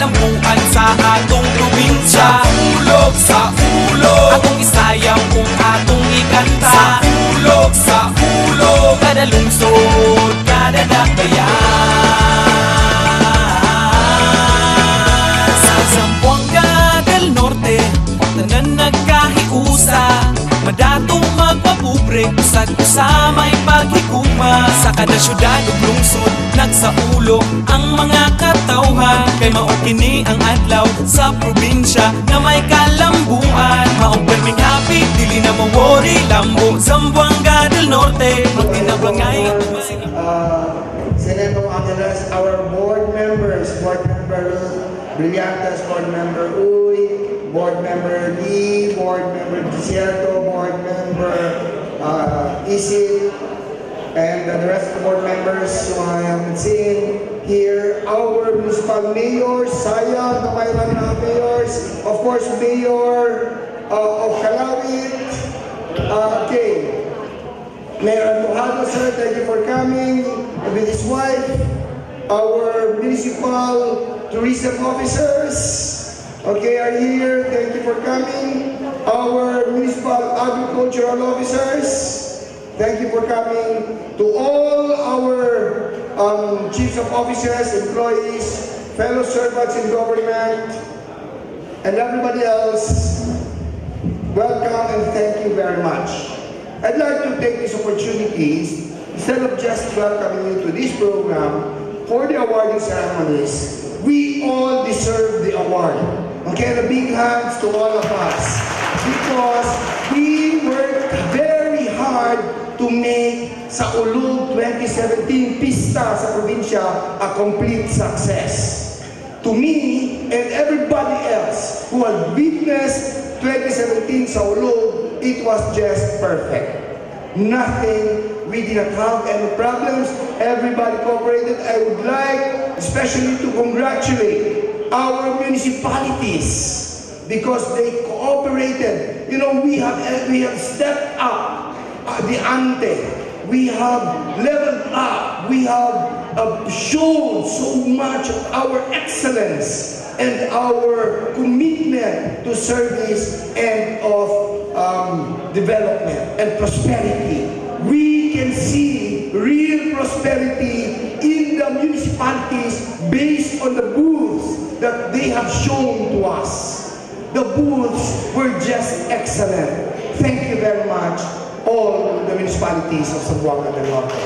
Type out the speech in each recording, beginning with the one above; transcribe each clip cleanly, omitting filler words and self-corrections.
Kalambuan sa atong probinsya. Saulog, saulog, atong isayaw kung atong ikanta. Saulog, saulog, kada lungsod, kada dakbayan. Sa Zamboanga del Norte, tanan nagkahiusa. Madato magpapobre, usag usa may paghigugma. Sa kada syudad ug lungsod, nagsaulog ang mga katawhan, kay mao kini ang adlaw sa probinsya nga may kalambuan. Maong perming happy, dili na mo worry. Lambo, Zamboanga del Norte, magtinabangay at masinag. Senator Angeles, our board members, Board Member Brillantes, Board Member Uy, Board Member Lee, Board Member Desierto, Board Member Isit, and the rest of the board members who I haven't seen here, our municipal mayors, sayang na mayroon na mayors, of course, Mayor of Kalawit, okay, Mayor Antojado, sir, thank you for coming with his wife, our municipal tourism officers, okay, are here. Thank you for coming. Our municipal agricultural officers, thank you for coming. To all our chiefs of officers, employees, fellow servants in government, and everybody else, welcome and thank you very much. I'd like to take this opportunity, instead of just welcoming you to this program for the awarding ceremonies, we all deserve the award. Okay, the big hands to all of us. Because we worked very hard to make Saulog 2017 Pista sa Probinsya a complete success. To me and everybody else who had witnessed 2017 Saulog, it was just perfect. Nothing, we did not have any problems. Everybody cooperated. I would like especially to congratulate our municipalities because they cooperated. We have stepped up the ante. We have leveled up. We have shown so much of our excellence and our commitment to service and of development and prosperity. We can see real prosperity in the municipalities based on the booths that they have shown to us. The booths were just excellent. Thank you very much, all the municipalities of Zamboanga del Norte.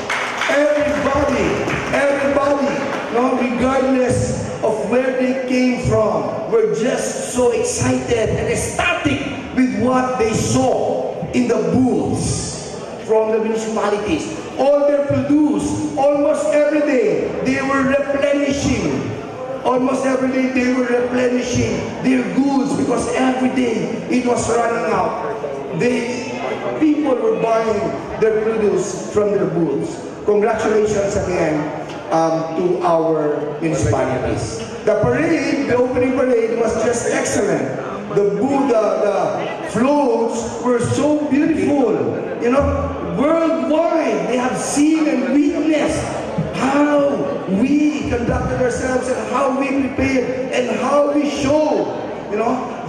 Everybody, everybody, no, regardless of where they came from, were just so excited and ecstatic with what they saw in the booths from the municipalities. All their produce, almost every day, they were replenishing. Almost every day they were replenishing their goods because every day it was running out. People were buying their produce from their booths. Congratulations again to our municipalities. The parade, the opening parade, was just excellent. The floats were so beautiful. Worldwide, they have seen and witnessed how we conducted ourselves and how we prepared and how we showed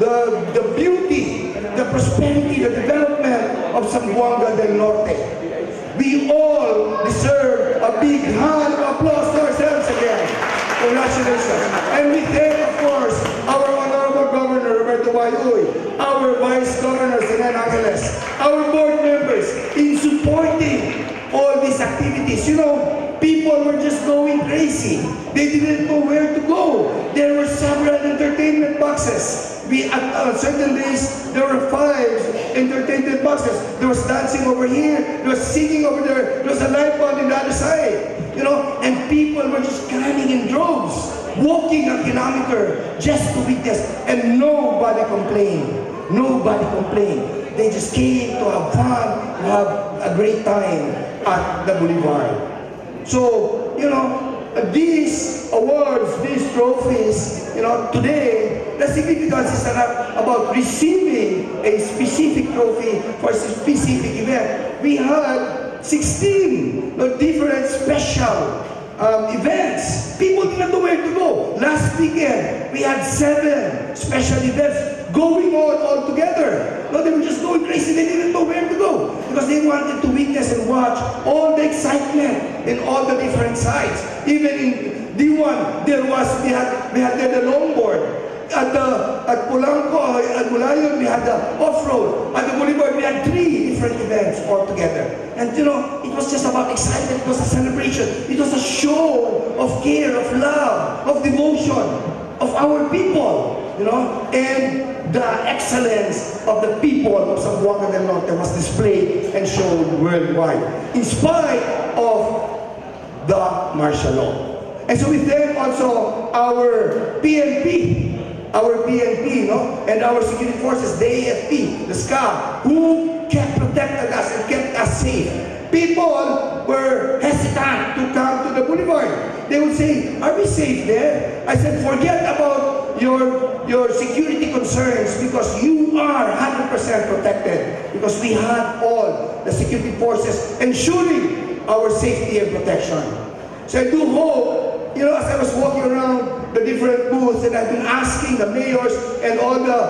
the beauty, the prosperity, the development of Zamboanga del Norte. We all deserve a big hand of applause to ourselves again. Congratulations. And we thank, of course, our Honorable Governor, Roberto Y. Uy, our Vice Governor, Senen Angeles, our board members in supporting all these activities. People were just going crazy. They didn't know where to go. There were several entertainment boxes. We at certain days, there were five entertainment boxes. There was dancing over here, there was singing over there, there was a live band on the other side. And people were just coming in droves, walking a kilometer just to witness, and nobody complained. Nobody complained. They just came to have fun, to have a great time at the boulevard. So these awards, these trophies, today, the significance is not about receiving a specific trophy for a specific event. We had 16, no, different special events. People didn't know where to go. Last weekend, we had seven special events going on all together. No, they were just going crazy. They didn't know where to go because they wanted to witness and watch all the excitement in all the different sites. Even in D1, there was we had there the longboard. At Polanco, at Bulayon, we had the off-road. At the Boulevard, we had three different events all together. And it was just about excitement. It was a celebration. It was a show of care, of love, of devotion, of our people. And the excellence of the people of Zamboanga del Norte was displayed and shown worldwide, in spite of the martial law. And so we thank also our PNP, no? And our security forces, the AFP, the SCA, who kept protected us and kept us safe. People were hesitant to come to the boulevard. They would say, "Are we safe there?" I said, "Forget about your security concerns because you are 100% protected because we had all the security forces ensuring our safety and protection." So I do hope, as I was walking around the different booths and I've been asking the mayors and all the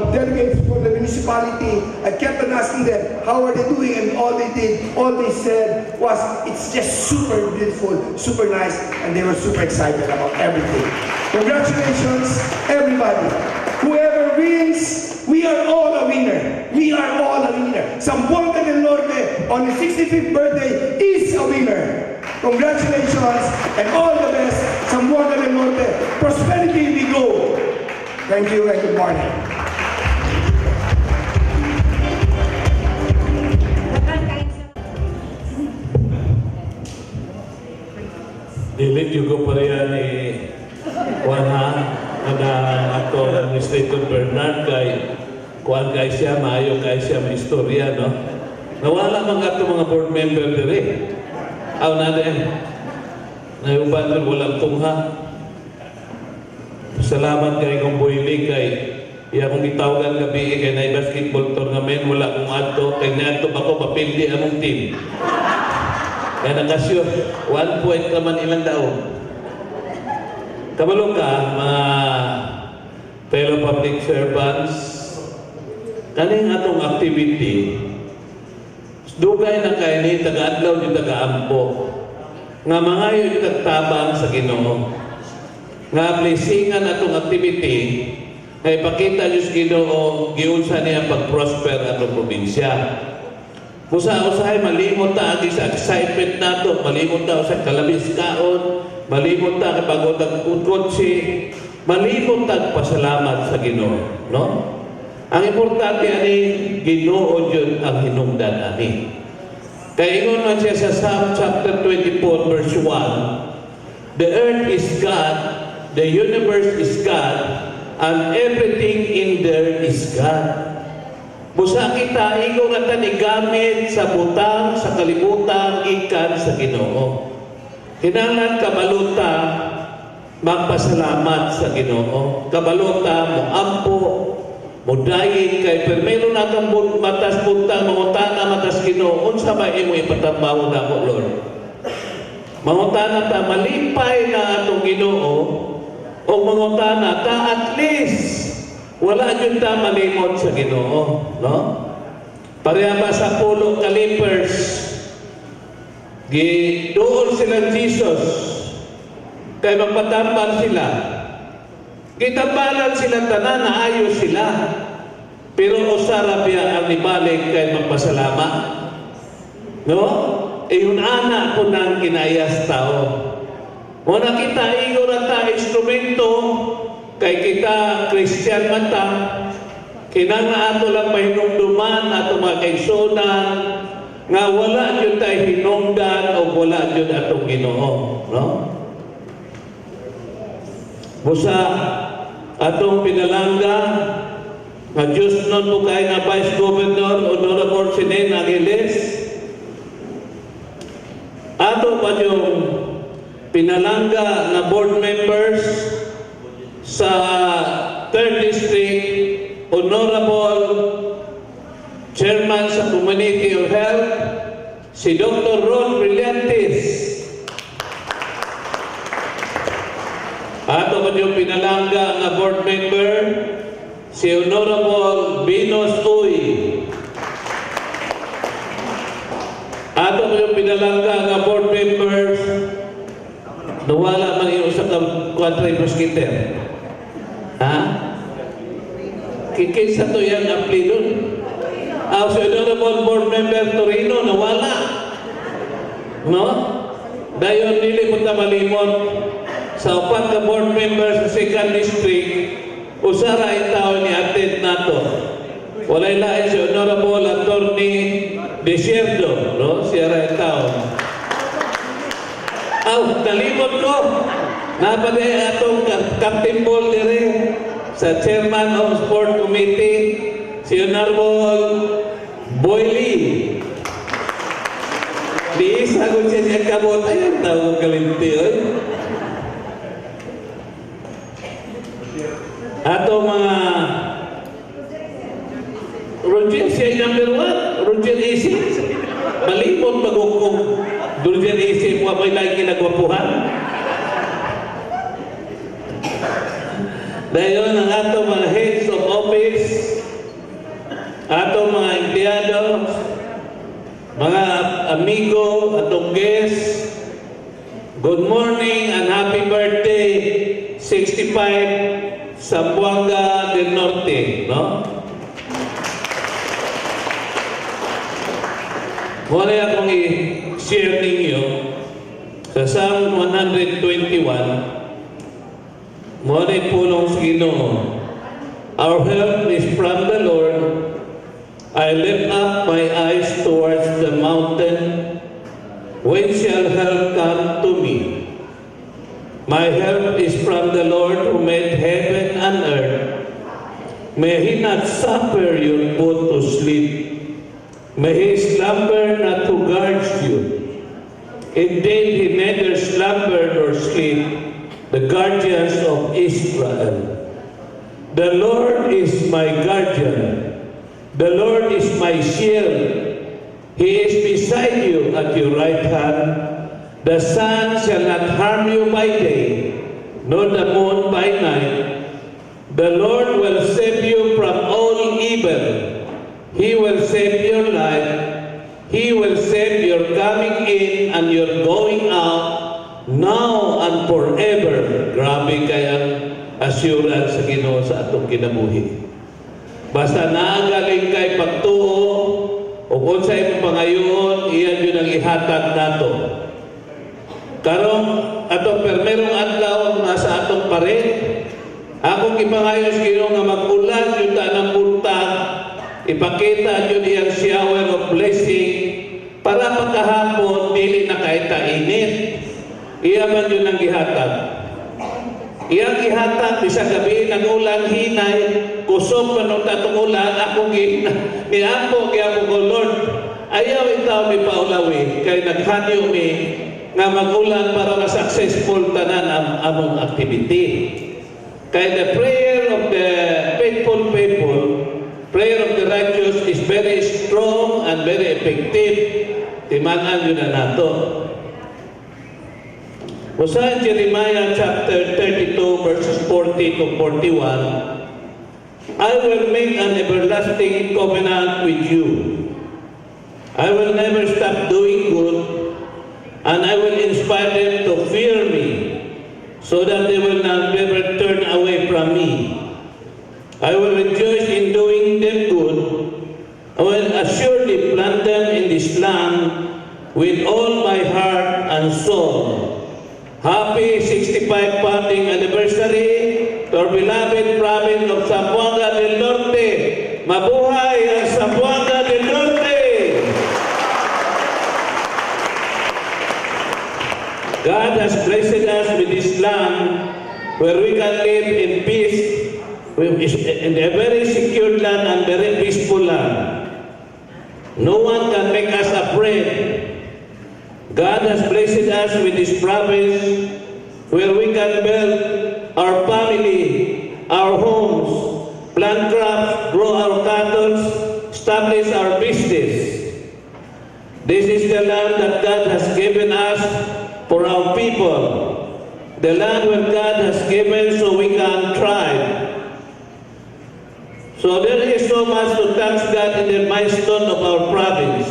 delegates from the municipality, I kept on asking them, how are they doing? And all they said was, "It's just super beautiful, super nice," and they were super excited about everything. Congratulations, everybody. Whoever wins, we are all a winner. We are all a winner. Zamboanga del Norte on his 65th birthday is a winner. Congratulations and all the best, Zamboanga del Norte. Prosperity we go. Thank you and good morning. Dili jud ko pareha ni Juan ha, nga ato Administrator Bernard kay kuan kay siya, maayo kay siya may istorya, no? Nawala man ato mga board member diri. Aw na din. Nayuban rin walang tungha. Salamat kay kong buhili kay iya kong gitawagan gabi kay nay basketball tournament, wala kong adto kay niadto pa ko mapildi among team. Kaya nakasure, 1 point naman ilang daog. Kabalo ka, mga fellow public servants, kaning atong activity, dugay na kay ni taga-adlaw ni taga-ampo, nga mangayo yung tagtabang sa Ginoo. Nga blessingan atong activity, nga ipakita Diyos Ginoo, giunsa niya pag-prosper atong probinsya. Busa usahay malimot ta agi sa excitement nato, malimot ta sa kalabis kaon, malimot ta kay bago tag kotse, malimot ta pasalamat sa Ginoo, no? Ang importante ani, Ginoo jud ang hinungdan ani. Kay ingon man siya sa Psalm chapter 24 verse 1, "The earth is God, the universe is God, and everything in there is God." Busa kita, igo nga ta ni gamit sa butang, sa kalibutan, gikan sa Ginoo. Kinahanglan kabalo ta magpasalamat sa Ginoo. Kabalo ta mo ampo, mo dayig kay permero na kang matas buntag mangutana matas Ginoo, unsa ba imo ipatrabaho nako, Lord? Mangutana ta, malipay na atong Ginoo o mangutana ta, at least wala jud ta malimot sa Ginoo, no? Pareha ba sa pulo ka lepers, giduol sila Jesus kay magpatambal sila. Gitambalan sila tanan, naayo sila. Pero usa ra biya ang nibalik kay magpasalamat. No? Iyon ana ko nang kinayas tao. Mo kita igo ra ta instrumento kay kita Christian man ta. Kinahanglan ato lang mahinumduman ato mga kaigsuonan nga wala jud tay hinungdan o wala jud atong Ginoo, no? Busa atong pinalangga nga Diyos nun mo kay nga Vice Governor Honorable Senen Angeles, ato pa yung pinalangga nga board members sa 3rd District, Honorable Chairman sa Community of Health, si Dr. Ron Brillantes. yung pinalangga nga board member, si Honorable Venus Uy. Ato po yung pinalangga nga board members, nawala man yung usa ka kuwatro mosquiter. Ha? Kinsa to yung apelido? Ah, si Honorable Board Member Torino, nawala. No? Dayon dili mo ta malimot sa upat ka board member sa second district, usa ra tao ni attend nato. Walay lain si Honorable Attorney Desierto, no? Siya ra tao. Aw, nalimot ko. Napaday atong Captain Paul dire sa Chairman of Sport Committee, si Honorable Boyli. Di isa ko siya siya kamot. Ayun, tawag kalinti, oy. Ato mga Roger siya number 1. Roger Isi. Malimot pagukong Roger Isi mo may lagi kinagwapuhan. Dayon ang ato mga heads of office, ato mga empleyado, mga amigo, atong guests, good morning and happy birthday, 65 Zamboanga del Norte, no? Wala akong i-share ninyo sa Psalm 121, mo ni pulong sa Ginoo. Our help is from the Lord. I lift up my eyes towards the mountain. When shall help come to me? My help is from the Lord who made heaven and earth. May He not suffer your foot to sleep. May He slumber not who guards you. Indeed, He neither slumber nor sleep, the guardians of Israel. The Lord is my guardian. The Lord is my shield. He is beside you at your right hand. The sun shall not harm you by day, nor the moon by night. The Lord will save you from all evil. He will save your life. He will save your coming in and your going out, now and forever. Grabe kayang assurance sa Ginoo sa atong kinabuhi. Basta naagaling kay pagtuo o kung sa imong pangayoon, iyan yun ang ihatag nato. Karong atong permerong adlaw nasa atong pared, akong ipangayo sa Ginoo nga mag-ulan yun ta ng buntag, ipakita yun iyang shower of blessing para pagkahapon dili na kay init. Iya man yun ang gihatag. Iyang gihatag bisag gabi nag-ulan hinay, kusog man og atong ulan, akong niampo gyapon ko, Lord, ayaw itaw mi paulawi kay naghanyo mi nga mag-ulan para ma-successful tanan ang among activity. Kay the prayer of the faithful people, prayer of the righteous is very strong and very effective. Timan-an yun na nato. Usahan Jeremiah chapter 32 verses 40 to 41, I will make an everlasting covenant with you. I will never stop doing good, and I will inspire them to fear me, so that they will not never turn away from me. I will rejoice in doing them good. I will assuredly plant them in this land with all my heart and soul. Happy 65 founding anniversary to our beloved province of Zamboanga del Norte. Mabuhay ang Zamboanga del Norte! God has blessed us with this land where we can live in peace, in a very secure land and very peaceful land. No one can make us afraid. God has blessed us with this province where we can build our family, our homes, plant crops, grow our cattle, establish our business. This is the land that God has given us for our people. The land where God has given so we can thrive. So there is so much to thank God in the milestone of our province.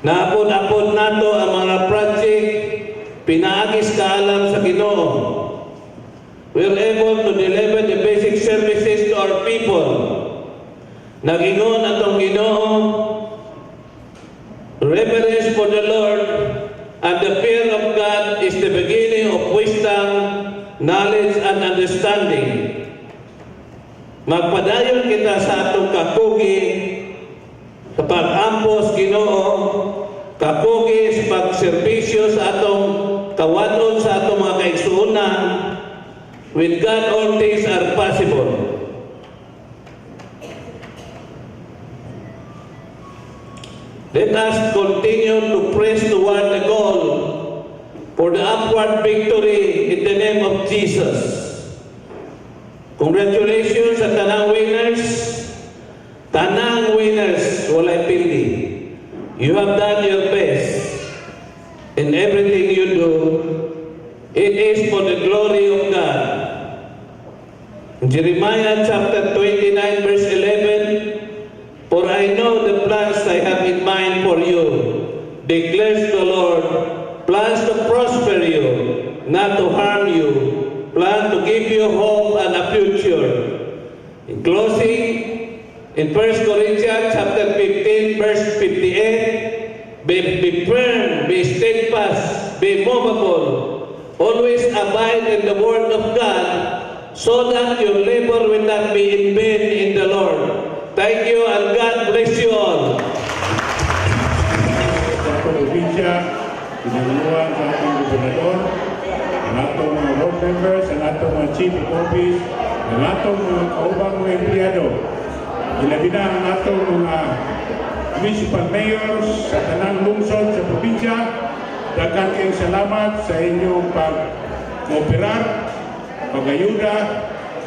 Naapod-apod nato ang mga project pinaagis kaalam sa Ginoo. We are able to deliver the basic services to our people. Nagingon atong Ginoo, "Reverence for the Lord and the fear of God is the beginning of wisdom, knowledge, and understanding." Magpadayon kita sa atong kakugi sa pag-ampos Ginoo, kakugi sa pagserbisyo sa atong kawadon, sa atong mga kaigsuonan. With God, all things are possible. Let us continue to press toward the goal for the upward victory in the name of Jesus. Congratulations sa tanang winners. Tanang winners, walay pildi. You have done your best in everything you do. It is for the glory of God. In Jeremiah chapter 29 verse 11, "For I know the plans I have in mind for you, declares the Lord, plans to prosper you, not to harm you, plans to give you hope and a future." In closing, in 1 Corinthians chapter 15 verse 58, Be firm, be steadfast, be movable, always abide in the word of God, so that your labor will not be in vain in the Lord. Thank you and God bless you all. Sa probinsya, pinangunuhan sa atong gobernador, ang atong mga board members, ang atong mga chief of office, ang atong mga kaubang mga empleyado. Ilabi na ang atong mga municipal mayors sa tanang lungsod sa probinsya. Daghan kayong salamat sa inyong pag-kooperar, pag-ayuda,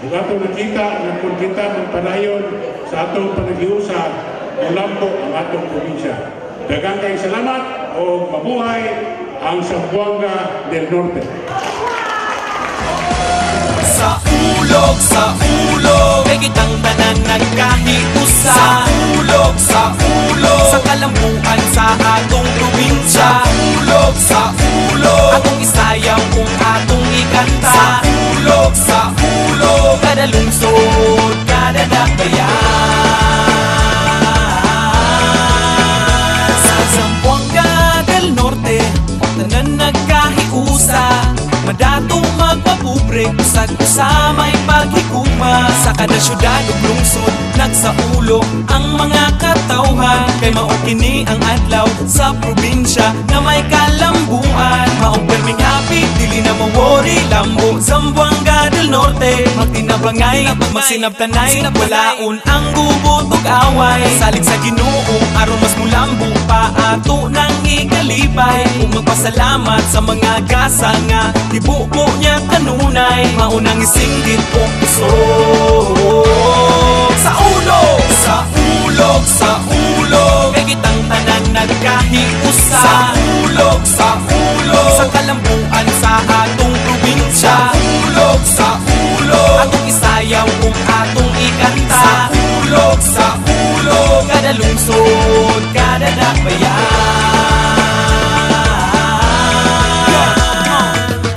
ug atong nakita nga kung kita magpadayon sa atong panaghiusa, mulambo ang atong probinsya. Daghan kayong salamat o mabuhay ang Zamboanga del Norte. Sa ulog, kay kitang tanan nagkahiusa. Sa ulog, sa kalambuan sa atong probinsya. Sa ulog, atong isayaw kung atong ikanta. Sa ulog, kada lungsod, kada dakbayan. Sa Zamboanga del Norte, tanan nagkahiusa. Madato magpapobre, usag usa may paghigugma. Sa kada syudad ug lungsod, nagsaulo ang mga katawhan. Kay mao kini ang adlaw sa probinsya na may kalambuan. Maong perming happy, dili na mo-worry. Lambo, Zamboanga del Norte. Magtinabangay, magsinabtanay, walaon ang gubot ug away. Salig sa Ginoo aron mas mulambo pa ato nang ikalipay. Ug magpasalamat sa mga gasa nga gibubo niya kanunay. Maunang isinggit og kusog. Sa ulo, sa ulog, sa ulog, kay kitang tanan nagkahiusa. Sa ulog, sa kalambuan sa atong probinsya. Sa ulog, atong isayaw ug atong ikanta. Sa ulog, kada lungsod, kada dakbayan.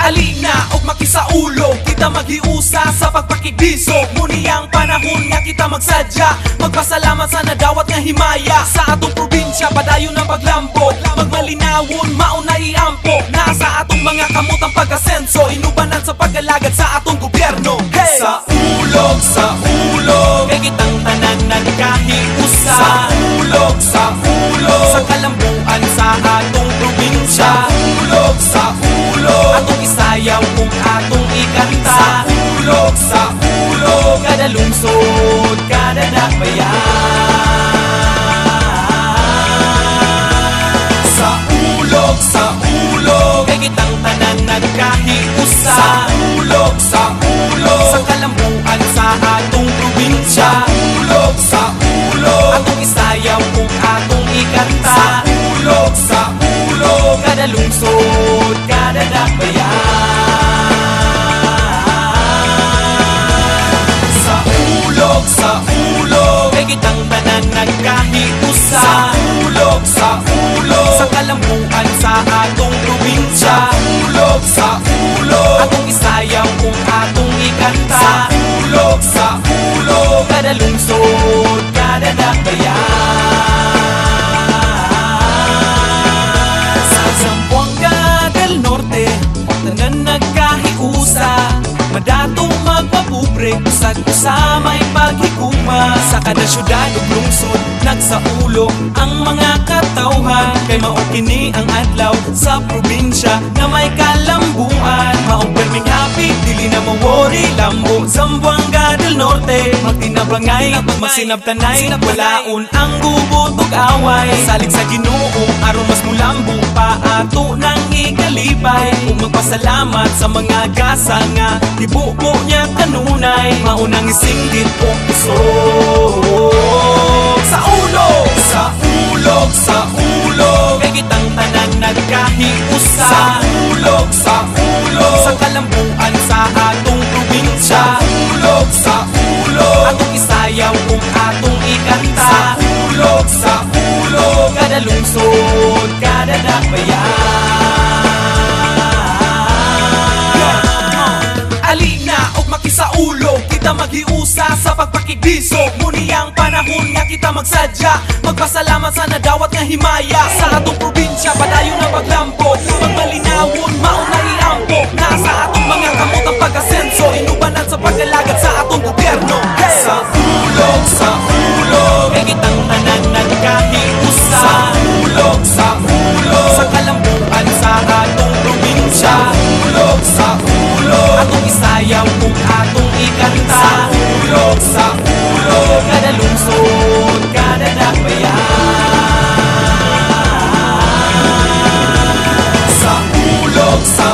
Alina og makisaulo, kita maghiusa sa pagpakigbiso. Muni ang panahon nga kita magsadya, magpasalamat sa nadawat nga himaya. Sa atong probinsya padayon ang paglambo, magmalinawon mauna iampo. Nasa atong mga kamot ang pag-asenso, inubanan sa pag-alagad sa atong gobyerno. Hey! Sa ulog, kay kitang tanan nagkahiusa. Sa ulog, sa kalambuan sa atong probinsya. Sa ulog, atong isayaw ug atong ikanta. Sa ulog, kada lungsod, kada dakbayan. Sa ulog, kay kitang tanan nagkahiusa. Sa ulog, sa kalambuan sa atong probinsya. Sa ulog, atong isayaw ug atong ikanta. Sa ulog, kada Kada lungsod, kada dakbayan. Sa ulog, kay kitang tanan nagkahiusa. Sa ulog, sa kalambuan sa atong probinsya. Sa ulog, atong isayaw kung atong ikanta. Sa ulog, kada lungsod, kada dakbayan. Sa Zamboanga del Norte, tanan nagkahiusa. Madato magpapobre, usag usa may paghigugma. Sa kada syudad ug lungsod, nagsaulog ang mga katawhan. Kay mao kini ang adlaw sa probinsya na may kalambuan. Maong perming happy, dili na mawori. Lambo, Zamboanga del Norte. Magtinabangay, magsinabtanay, walaon ang gubot ug away. Salig sa Ginoo aron mas mulambo pa ato nang ikalipay. Ug magpasalamat sa mga gasa nga gibubo niya kanunay. Maunang isinggit og kusog. Sa ulog, sa ulog, sa ulog, kay kitang tanan nagkahiusa. Sa ulog, sa kalambuan sa atong probinsya. Sa ulog, atong isayaw kung atong ikanta. Sa ulog, kada lungsod, kada dakbayan. Alina og makisaulog, kita maghiusa sa pagpakigbiso. Muni ang panahon nga kita magsadya, magpasalamat sa nadawat nga himaya. Sa atong probinsya padayon ang paglambo. Magmalinawon mao na iampo. Nasa atong mga kamot ang pag-asenso, inubanan sa pag-alagad sa atong gobyerno. Hey! Sa ulog, kay kitang tanan nagkahiusa. Sa ulog, sa kalambuan sa atong probinsya. Sa ulog, atong isayaw kung atong ikanta. Sa ulog, kada lungsod, kada dakbayan. Sa ulog, sa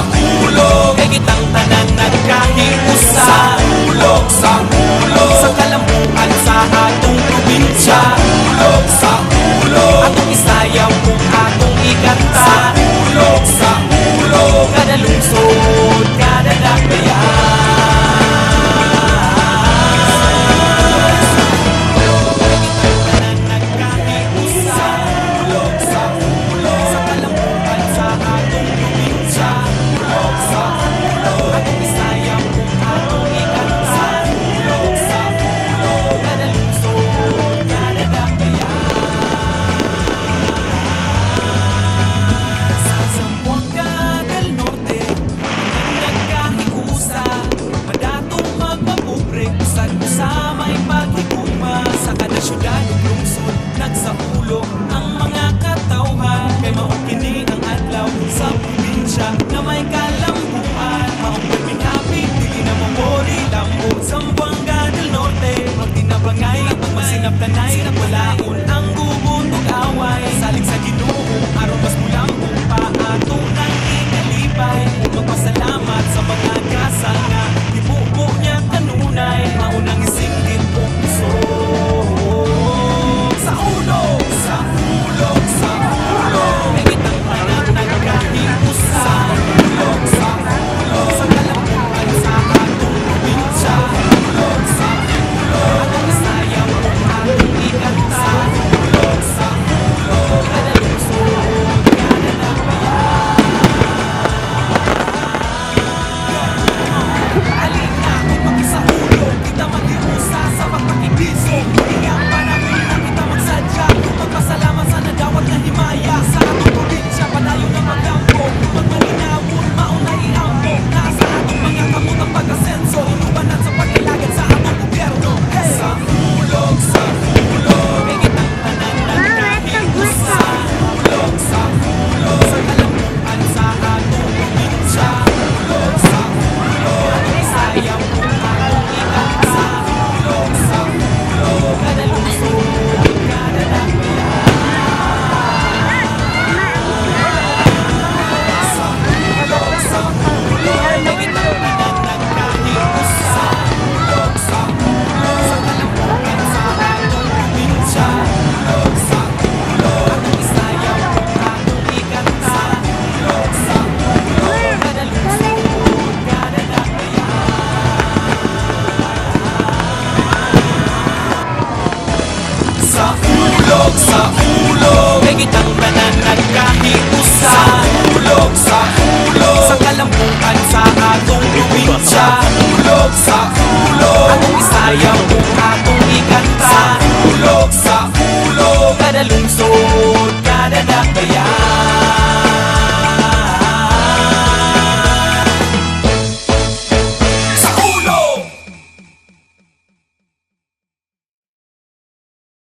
Hulog sa hulog. Kay kitang tanan nagkahiusa. Sa hulog, sa hulog. Sa kalambuan sa atong probinsya. Hulog sa hulog. Atong Bisaya kung atong